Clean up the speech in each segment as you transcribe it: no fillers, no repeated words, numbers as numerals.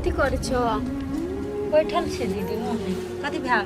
कथी करै छो? बैठल छी दीदी। मुँह कथी भेल?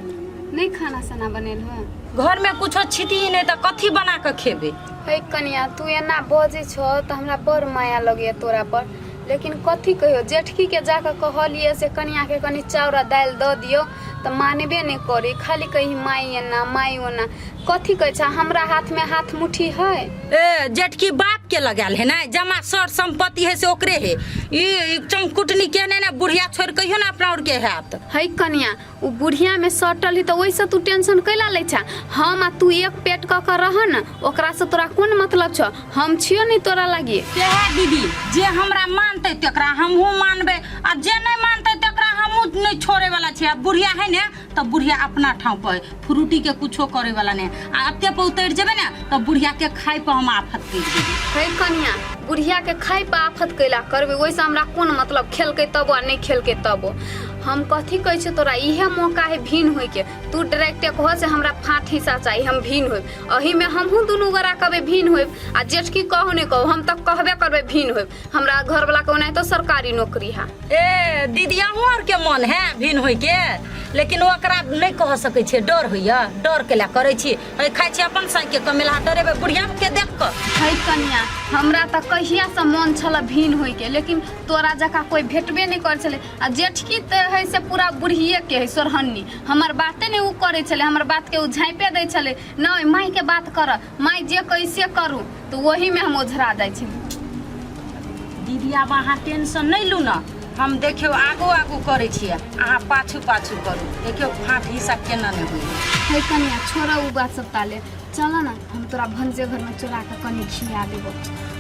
नहीं खाना साना बनेल हो? घर में कुछो छिती नहीं तऽ कथी बना के खेबे? हे कनिया, तू एना बजै छो तऽ हमरा बड़ माया लगैया तोरा पर, लेकिन कथी कहियो, जेठकी के जाके कहलिए से कनिया के कनी चाउर आ दालि दऽ दियौ तऽ मानबे नहि करी, खाली कही माई एना माई ओना। कथी कहै छ, हमरा हाथ में हाथ मुट्ठी है? ए जेठकी बाप के लगायल है ना, जमा सर संपत्ति है से ओकरे है। ई चमकुटनी के ने ने बुढ़िया छोड़ कहियो ना अपना और के हैत। है कनिया, उ बुढ़िया में सटल ही तऽ ओहिसँ तू टेंशन कैला लै छा? हम आ तू एक पेट कऽ के रह न, ओकरा से तोरा कोन मतलब छ? हम छियो नहीं तोरा लागी। तेहे दीदी, जे हमरा मानते तेकरा हमहूँ मानबै आ जे नहीं मानते तेकरा हमहूँ नहीं छोड़े वाला छियै। आ बुढ़िया है ने तऽ बुढ़िया अपना ठाव पर है, फ्रूटी के कुछो करे वाला नहीं। आ एते पर उतरि जेबै ने तऽ बुढ़िया के खाइ पर हम आफत करि देबै। हे कनिया, बुढ़िया के खाइ पर आफत कैला करबै, ओहिसँ हमरा कोन मतलब? खेलकै तबो आ नहि खेलकै तबो। हम कथी कहै छियौ तोरा, इहे मौका है भिन्न होइके। तू डायरेक्टे कह से हमरा फाँट हिस्सा चाही, हम भिन्न होइब। एहिमे हमहूँ दुनू गोरा कहबै भिन्न होइब, आ जेठकी कहू नहि कहू, हम तऽ कहबे करबै भिन्न होइब। हमरा घरवला के ओनाहितो सरकारी नौकरी है। ए दीदी, अहूँ आर के मन है भिन्न होइके, लेकिन ओकरा नहीं कह सकै छियै, डर होइया, डर के लए करै छी। अरे खाइ छी अपन साइ के कमेलहा, डरेबै बुढ़िया के देख कऽ? है कनिया, हमरा तऽ कहियासँ मन छल भिन्न होइके, लेकिन तोरा जकाँ कोइ भेटबे नहि करै छलै। आ जेठकी तऽ है से पूरा बुढ़िएके है सोरहन्नी, हमर बाते नहि ओ करै छलै, हमर बातके ओ झाँपे दै छलै। नहि माइके बात कर, माइ जे कहै से करू, तऽ ओहीमे हम ओझरा जाइ छी। दीदी, आब अहाँ टेंशन नहि लू ने, हम देखियौ आगू आगू करै छियै, अहाँ पाछू पाछू करू, देखियौ फाँट हिस्सा केना नहि होइए। हे कनिया, छोड़ ओ बात सब, ताले चल ना, हम तोरा भनसे घरमे चोरा कऽ कनि खिया देबो।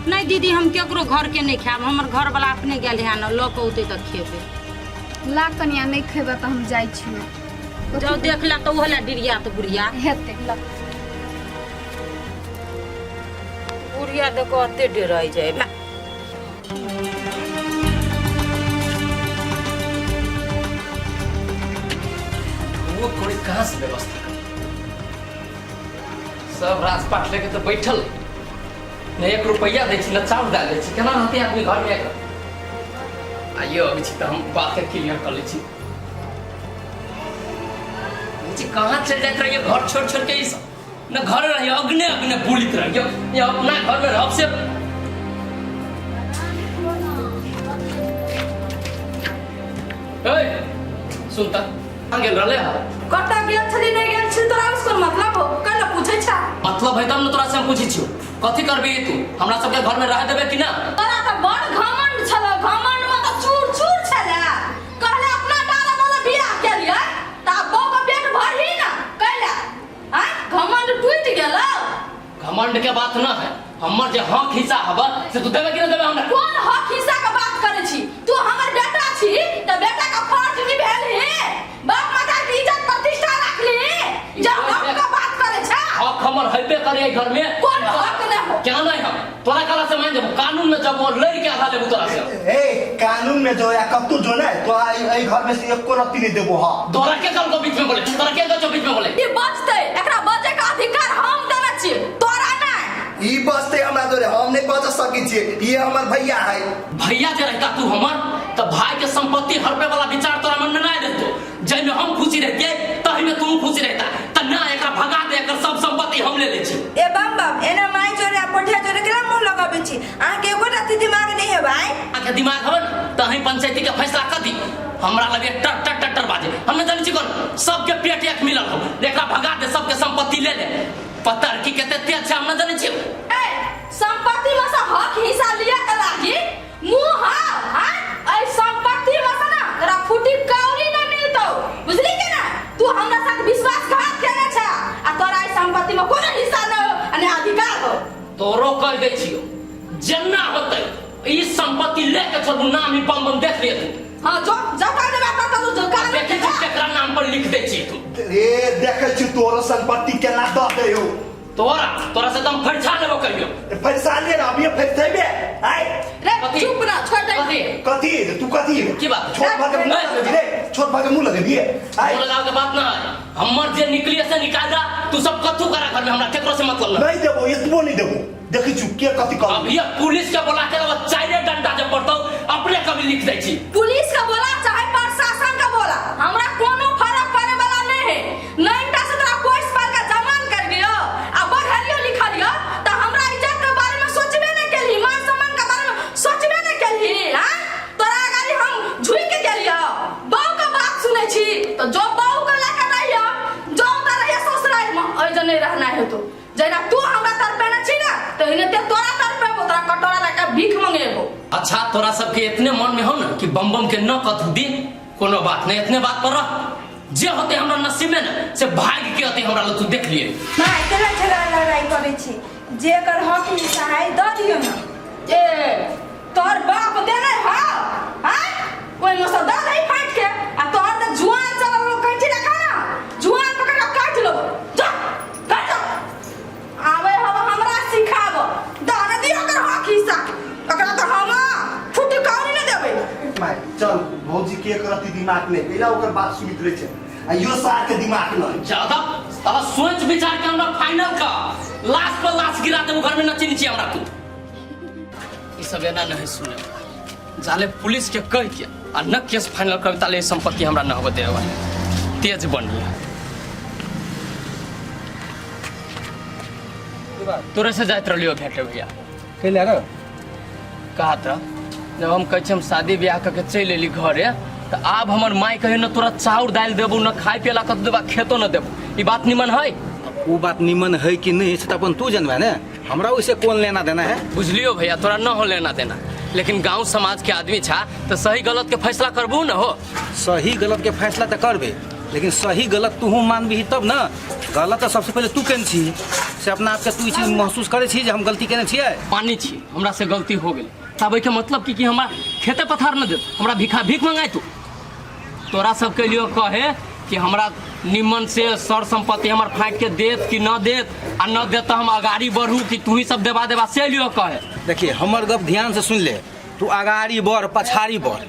नहि दीदी, हम केकरो घरके नहि खायब, हमर घरवला अपने गेल है ने, लऽ कऽ औतै तऽ खेबै। ला कनिया, नहि खेबै तऽ हम जाइ छियौ। जाउ देख ले तऽ ओहो लए डिरिया तऽ बुढ़िया हेतै ला। बुढ़िया देखो एते डराइ जाइ। वो कोई कहाँ से व्यवस्था कर सब राजपाट लेके तो बैठल ने एक रुपया दै छी न चाउर दालि दै छी, केना रहतै आदमी घर में? आइयो अबै छी तऽ हम बात के क्लियर कर लै छी। जी कहाँ चल जाइत रहिए घर छोड़ छोड़ के? ई सब न घर रहिए, अग्ने अग्ने बुलित रहिए, ये अपना घर में रहब से। ए सुन त, कहाँ गेल रहले हँ? कतऽ गेल छली नहि गेल छली तोरा उसको मतलब हो कल पूछै छा? मतलब है तब न तोरा से हम पूछै छियौ। कथी करबी तू? हमरा सबके घर में रह देबे कि ना? तोरा तऽ बड़ घमंड छल, घमंड में तऽ चूर चूर छले। कहले अपना डाला वाला बियाह केलियै तऽ आब बहू के पेट भरही ना कैला आँय, घमंड टूटि गेलौ। घमंड के बात ना है, हमर जे हक हिस्सा हब से तू देबे कि ना देबे हमरा? कोन हक हिस्सा के बात करै छी तू? हमर बेटा छी तऽ बेटा के फर्ज निभेलही, बाप माता के इज्जत प्रतिष्ठा राखली, जे हक के बात करै छै। हक हमर हेबे करे एहि घर में। कोनो हक नहि हो। क्या नहीं हम तोरा कहला से मान जेबो? कानून में जब और लड़ के आधा लेबू तोरा से। ए कानून में जो या कतौ जो ने तोरा एहि घर में से एको रत्ती नहीं देबो। हाँ, तोरा के कहलको बीच में बोले? तोरा के कहलको बीच में बोले? ई बजतै, एकरा बजै के अधिकार हम देने छियै, तोरा नहि। ई बजतै हमरा जोरे, हम नहीं बच सकै छियै, ये हमर भैया है। भैया जे रहता तू हमर त भाई के संपत्ति हड़पे वाला विचार तोरा मन में नहीं रहतो। जाहिमे हम खुशी रहतियै तही में तू खुशी रहता त ना। एकरा भगा दे, एकर सब संपत्ति हम ले लै छी। ए बम बम, एना माय जोरे आ पोठिया जोरे केना मुंह लगबै छी? अहाँके एकोटा अथी दिमाग नहि है भाई। अहाँके दिमाग हवे न त अहीं पंचायती के फैसला कर दी। हमरा लगे टर टर टर टर बाजे, हम न जानै छी कोन सबके पेट एक मिलल हो। एकरा भगा दे, सबके संपत्ति ले ले। पता की कते तेज छै, हम न जानै छी। ए संपत्ति में से हक हिस्सा लिया के लागी मुंह हा हां, ऐ संपत्ति में से ना तोरा फूटी कौड़ी न मिलतौ, बुझली के ना? तू हमरा साथ विश्वासघात केने छा आ तोरा ऐ संपत्ति में कोनो हिस्सा न हो आ ने अधिकार हो। तोरो कह दै छियो, जेना होतै ई संपत्ति लेके छोड़बू, नाम ही बम बम देख लिय तू। हां, जो जता देबा तता तू जो कान देखै छी केकरा नाम पर लिख दै छी तू। ए देखै छी तोरो संपत्ति केना दऽ दै हो। तोरा तोरा से एकदम फरिछा लेबो कहियो। फरिसा ले ना, अभी फरिसेबे आय। रे कथी? चुप ना, छोड़ दे। कथी? कथी तू कथी? की बात? छोट भाई के मुंह लगेबी रे, छोट भाई के मुंह लगेबी आय। मुंह लगाव के बात ना है, हमर जे निकलिए से निकाल दा। तू सब कथू करा घर में, हमरा केकरो से मतलब ना। नहीं देबो, एतबो नहीं देबो। देखै छी के कथी कर। अभी पुलिस के बोला के चारे डंडा जे पड़तौ अपने कभी लिख दै छी। पुलिस का बोला चाहे प्रशासन का बोला, हमरा कोनो फर्क पड़े वाला नहीं है। नैनटा से तोरा पोस्ट पर का जमान कर लियो आ बढ़लियो लिखलियो त हमरा इज्जत के बारे में सोचबे नहीं केली, मान सम्मान के बारे में सोचबे नहीं केली। हां, तोरा गाड़ी हम झुक के गेलियो। बहू के बात सुनै छी तो जो बहू के लेके रहियो, जो उतर रहियो ससुराल में, ओइ जो नहीं रहना है तो जेना तू हमरा तरफे न छी ना तहिने ते तोरा तरफे तोरा कटोरा लेके भीख मंगेबो। अच्छा, तोरा सबके इतने मन में हो ना कि बम बम के न कथू दी, कोनो बात नहीं, इतने बात पर रह, जे होते हमरा नसीब में ना से भाग के होते हमरा लग, तू देख लिए। माय, केना झगड़ा लड़ाइ करै छी? जे एकर हक हिस्सा है दऽ दियौ ने। ए, तोहर बाप देने हा हाँ, ओहिमे से दऽ दही फाटि के। आ तोहर तऽ जुआन चलल लोग कैंची रखा ना, जुआन पकड़ के काटि लेबो। जा काट जा। आवे हब हमरा सिखाब, दऽ ने दियौ ओकर हक हिस्सा, ओकरा तऽ हम फुट कौड़ी ने देबै। माय चल, भौजी के करती दिमाग नहीं पहला ओकर बात सुनित रहे छै आ यो सार के दिमाग नहीं। ज्यादा साला सोच विचार के हमरा फाइनल का लाश पर लाश गिरा देबो, घर में नची नीची हमरा तू। ई सब एना नहीं सुने जाले, पुलिस के कह के आ न केस फाइनल कर ताले संपत्ति हमरा न होबे देवा। तेज बनिया तोरे से जाइत रहलियो भेटे भैया। कैला रे? कहत रह जब हम कहै छी हम शादी ब्याह करके चलि एली घरे तऽ आब हमर माय कहे न तोरा चाउर दालि देबू, न खाय पियला कतौ देबा, खेतो न देबू, ई बात निमन है? उ बात निमन है कि नहीं से तो अपन तू जानबे ने, हमरा ओइसे कोन लेना देना है। बुझलियो भैया, तोरा न हो लेना देना, लेकिन गांव समाज के आदमी छा तो सही गलत के फैसला करबू न हो। सही गलत के फैसला तो करबे, लेकिन सही गलत तूहू मानबही तब न। गलत तो सबसे पहले तू केने छी, से अपना आपके तू ई चीज महसूस करे छी जे हम गलती केने छियै? मानै छी हमरा से गलती हो गेल, तब एहिके मतलब कि हमरा खेते पथार न देत, हमरा भिखा भीख मंगाय तू? तोरा सबके लिए कहे कि हमरा निमन से सर संपत्ति हमर फाँटि के देत कि न देत, आ न देत तऽ हम अगाड़ी बढ़ू कि तू ही सब देबा देबा, से लियो कहे। देखिए, हमर गप ध्यान से सुन ले, तू अगाड़ी बढ़ पछाड़ी बढ़,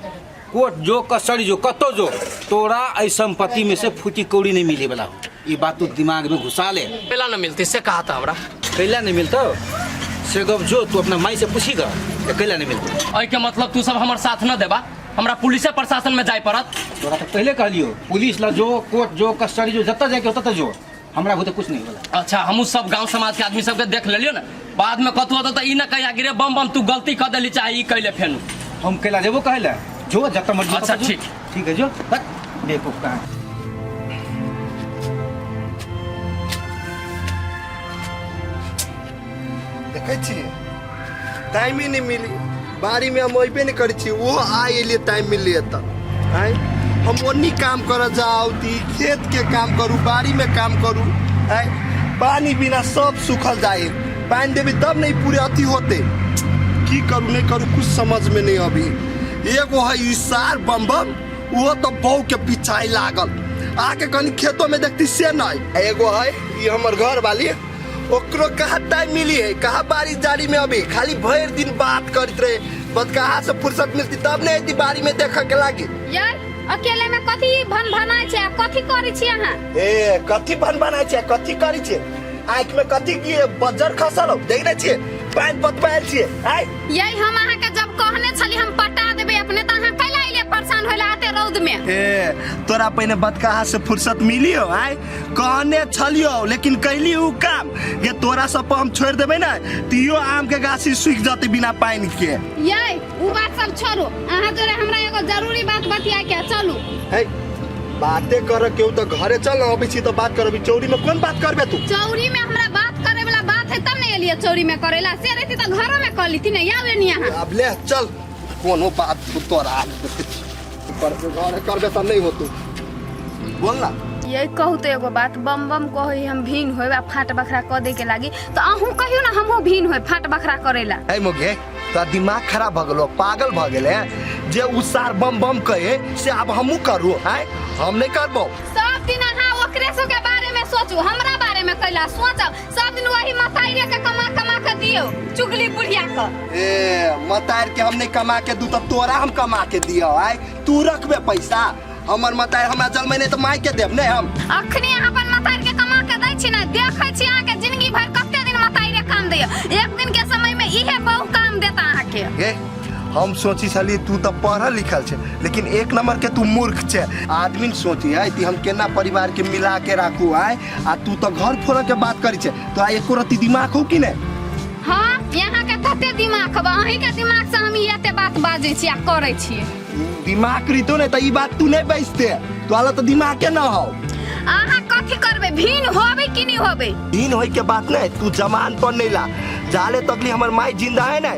कोर्ट जो कचहरी जो कतौ जो, तोरा एहि संपत्ति में से फूटी कौड़ी नहीं मिले वाला हो। ई बात तू दिमाग में घुसा ले। कैला न मिलती से कहा था हमरा? कैला नहीं मिलतो से गप जो तू अपना माई से पूछी गा कैला नहीं मिलतो। एहिके मतलब तू सब हमर साथ न देबा, हमरा पुलिसे प्रशासन में जाय पड़त। तोरा तो पहले कहलियो, पुलिस ला जो कोर्ट जो कचहरी जो जतऽ जाके होतऽ जो, हमरा बुते कुछ नहीं होला। अच्छा, हमहूँ सब गांव समाज के आदमी सबके देख लेलियो ना, बाद में कतौ होतौ तऽ ई न कहिया गिरे बम बम तू गलती कऽ देली चाहे ई कैले फेनु। हम कैला जेबो कहले जो जतऽ मर्जी। अच्छा, ओतऽ जो। ठीक। ठीक है जो, बस बेवकूफ कहाँ। देखै छियै टाइमे नहि मिली, बाड़ीमे हम अयबे नहि करै छी, ओहो आइ एलियै टाइम मिललै तऽ आँय। हम ओन्नी काम करऽ जाउ तऽ ई खेतके काम करू, बाड़ीमे काम करू, आँय। पानि बिना सब सूखल जाइ है, पानि देबै तब ने ई पूरे अथी होतै। की करू नहि करू कुछ समझमे नहि अभी। एगो है ई सार बम बम, ओहो तऽ बहूके पीछा लागल, आके कनि खेतोमे देखती से नहि। एगो है ई हमर घर वाली, ओकरो कहाँ टाइम मिली है, कहाँ बारिश जारी में अभी खाली भर दिन बात करते रहे, बस कहाँ से फुर्सत मिलती तब नहीं अती बारी में देखे के लागी। यार, अकेले में कथी भन भनाइ छै आ कथी करै छी अहाँ? ए, कथी भन भनाइ छै कथी करै छै? आँखि में कथी की बज्जर खसल हो देख रहे छियै, पानि पतवायल छियै आइ। यही हम अहाँके जब कहने छली हम पटा देबै अपने, तऽ अहाँ कैला अइले परेशान होइला आते रौद में? ए, तोरा पहिने बतकाहा से फुर्सत मिली हो? आइ कहने छलियो लेकिन कैली उ काम ये तोरा सब पर हम छोड़ देबै ने तियो आम के गाछी सूख जते बिना पानि के। ये उ बात सब छोड़ू, अहाँ जोरे हमरा एगो जरूरी बात बतिया के चलू। हे, बाते कर केहू तो घरे चल ना, अबै छी तो बात करबी। चौरी में कोन बात करबे तू? चौरी में हमरा बात करे वाला बात है तब ने एलिए चौरी में करेला, से रहती तो घरों में कर लीती ने। आवे नहीं अहाँ। अब ले चल, कोनो बात तू तोरा करबे घरे करबे त नहीं होतू, बोल ना। ये कहू तो एगो बात, बम बम कही हम भीन होए आ फाट बखरा क दे के लागी, तो अहूँ कहियो ना हमहूँ भीन होए फाट बखरा करेला। है मोगे, तोरा दिमाग खराब भ गेलो, पागल भ गेले जे उ सार बम बम कहे से आब हमहूँ करू? आय हम नहीं करबो। सब दिन अहाँ ओकरे सब के बारे में सोचू, हमरा बारे में कैला सोचब? सब दिन वही मताइरे के कमा कमा के दियो चुगली बुढ़िया के। ए मतार के हम नहीं कमा के दू त तोरा हम कमा के दियो? आय तू रखबे पैसा? हमर मतार हमरा जलमै नहीं त माय के देब नहीं हम। अखनी अहाँ अपन मतार के कमा के दै छी ने, देखै छी अहाँ के जिंदगी भर कते दिन मताइरे काम दैया, एक दिन के समय में इहे बहु काम देता अहाँ के। ए हम सोची छलियै तू तऽ पढ़ल लिखल छै, लेकिन एक नंबर के तू मूर्ख छै। आदमी ने सोची है कि हम केना परिवार के मिला के राखू आय, आ तू तऽ घर फोड़े के बात करी छै। तोरा एको रत्ती दिमाग हो कि नहीं? हाँ, यहाँ के कते दिमाग हबा, अहीं के दिमाग से हम ई एते बात बाजै छी आ करै छियै। दिमाग रहितो ने तऽ ई बात तू नहीं बैसते, तोरा तऽ दिमाग के न हो। अहाँ कथी करबै, भिन होबै कि नहीं होबै? दिन होय के बात नहीं, तू जमान पर नहीं ला। जाले तकली हमर माई जिंदा है ना,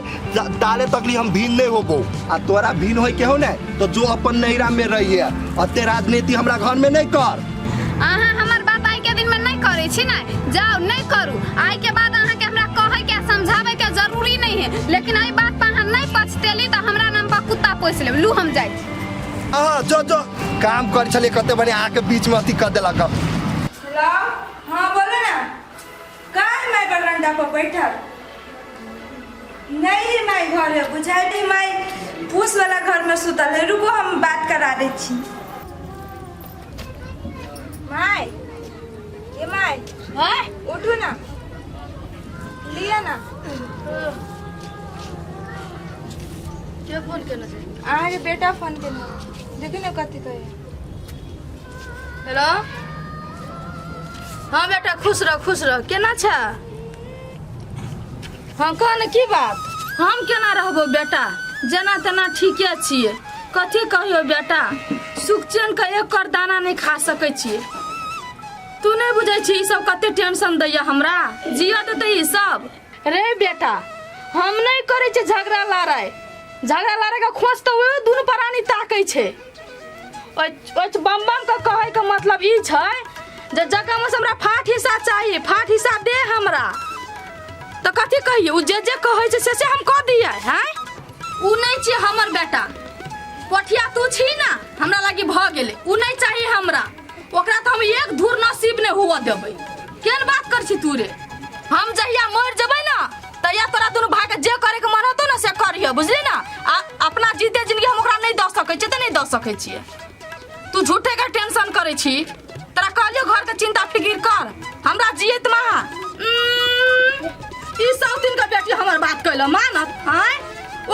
ताले तकली हम भीन नहीं होबो। आ तोरा भीन होय के हो ना तो जो अपन नैरा में रही है, अते राजनीति हमरा घर में नहीं कर। अहाँ हमर बात आइ के दिन में नहीं करै छी ना, जाओ नहीं करू। आइ के बाद अहाँ के हमरा कहै के आ समझाबै के जरूरी नहीं है, लेकिन एहि बात पर अहाँ नहीं पछतेली तऽ हमरा नाम पर कुत्ता पोसि लेब। लू हम जाइ छी। हाँ जो जो काम कर छलिए कते बढ़िया, आके बीच में अथी कर देलक। हेलो, हाँ बोलो ना। कहाँ है माई बरंडा पर बैठल? नहीं है माई घर है, बुझाई नहीं माई पूस वाला घर में सुतल है। रुको हम बात करा दै छी। माई, ये माई, हैं? उठू ना, लिया ना। के फोन केने छै? अहाँके बेटा फोन केने, देखियौ ने कथी कहै। हेलो, हाँ बेटा, खुश रह, खुश रह। केना छै? हाँ कह ने, की बात? हम केना रहबो बेटा, जेना तेना ठीके छियै। कथी कहियो बेटा, सुख चैन के एक कर दाना नहीं खा सकै छियै। तू नहीं बुझै छी ई सब कते टेंशन दैया हमरा, जिया देतै ई सब। रे बेटा, हम नहीं करै छियै झगड़ा लड़ाई। झगड़ा लड़ाई के खोज तऽ ओहो दुनू प्राणी ताकै छै। ओहि ओहि बम बम के कहै के मतलब ई छै जे जगह में से हमरा फाट हिस्सा चाही, फाट हिस्सा दे हमरा। तऽ कथी कहियै, ओ जे जे कहै छै से से हम कऽ दियै। हैं, उ नहीं छियै हमर बेटा, पोठिया तू छी ना, हमरा लागी भऽ गेलै। उ नहीं चाही हमरा, ओकरा तऽ हम एक धूर नसीब नहीं हुअ देबै। केहन बात कर छी तू रे? हम जहिया मरि जेबै ना तहिया तोरा दुनू भाई के जे करे के मन होतो ना से करिह, बुझली ना? आ अपना जीते जिंदगी हम ओकरा नहीं दऽ सकै छियै तऽ नहीं दऽ सकै छियै। तू झूठे के टेंशन करै छी। तोरा कहलियो घर के चिंता फिकिर कर, हमरा जियत महा। ई सौतिन के बेटी हमर बात कैल मानत? आँय,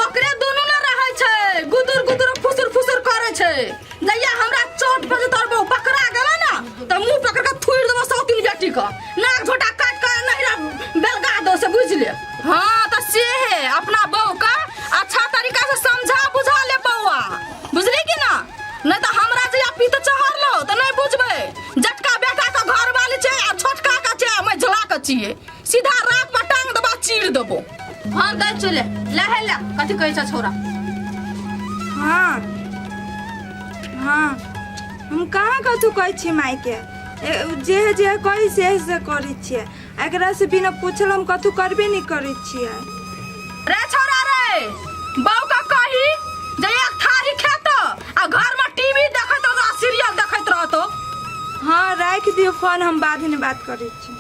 ओकरे दुनू ने रहै छै, गुदुर गुदुर फुसुर फुसुर करै छै। जहिया हमरा चोट पर तोर बहु पकड़ा गेलो ना तऽ मुंह पकड़ के थुइर देबो सौतिन बेटी के, नाक झोटा काट के नहिरा बेलगा दो से, बुझ ले। हाँ तऽ से है, अपना बहू का अच्छा तरीका से समझा बुझा ले बौआ, बुझली कि ना? नहीं तऽ हमरा जहिया पीत चढ़लो तऽ नहीं बुझबै। जटका बेटा के घर वाली छै आ छोटका के छै आ मझला के छियै, सीधा राख पर टांग देबा चीर देबो। हाँ दे चले ले हे ले, कथी कहै छै छोरा? हाँ हाँ, हम कहाँ कथू कहै छी मायके, जे जे कही से से करै छियै। एकरा से बिना पूछल हम कथू करबे नहीं करै छियै। रे छोरा रे, बहू का कही जे एक थारी खेतो आ घर में टीवी देखैत रहतो आ सीरियल देखैत रहतो। हाँ राखि दियौ फोन, हम बाद में बात करै छी।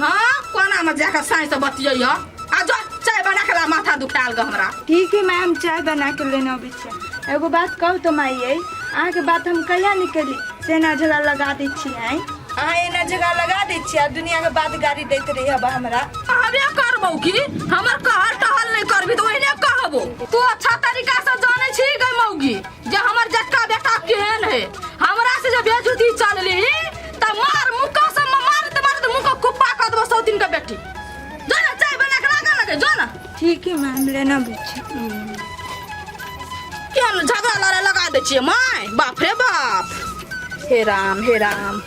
हाँ कोना में जाके साँझ से बतियै आ जो चाय बना के ला, माथा दुखायल ग हमरा। ठीक है माय, हम चाय बना के लेने अबै छियै। एगो बात कहू तऽ माय, यै अहाँके बात हम कहिया निकली से एना झगड़ा लगा दै छी? आँय, अहाँ एना झगड़ा लगा दै छियै आ दुनियाके बात गाड़ी दैत रही हबा हमरा। कहबे करबौ की, हमर कहल टहल नहीं करबी तऽ ओहिने कहबो। तू अच्छा तरीका से जानै छी गे मौगी जे हमर जटका बेटा केहन है। हमरा से जे बेजुती चलली तऽ मार मुक्का से मारत मारत मुँह के कुप्पा कऽ देबो सौतिन के बेटी। जो ना चाय बना के लागा लगे, जो ना। ठीक है मैम, लेना अबै छी। केहन झगड़ा लड़ाई लगा दै छियै माय, बाप रे बाप, हे राम हे राम।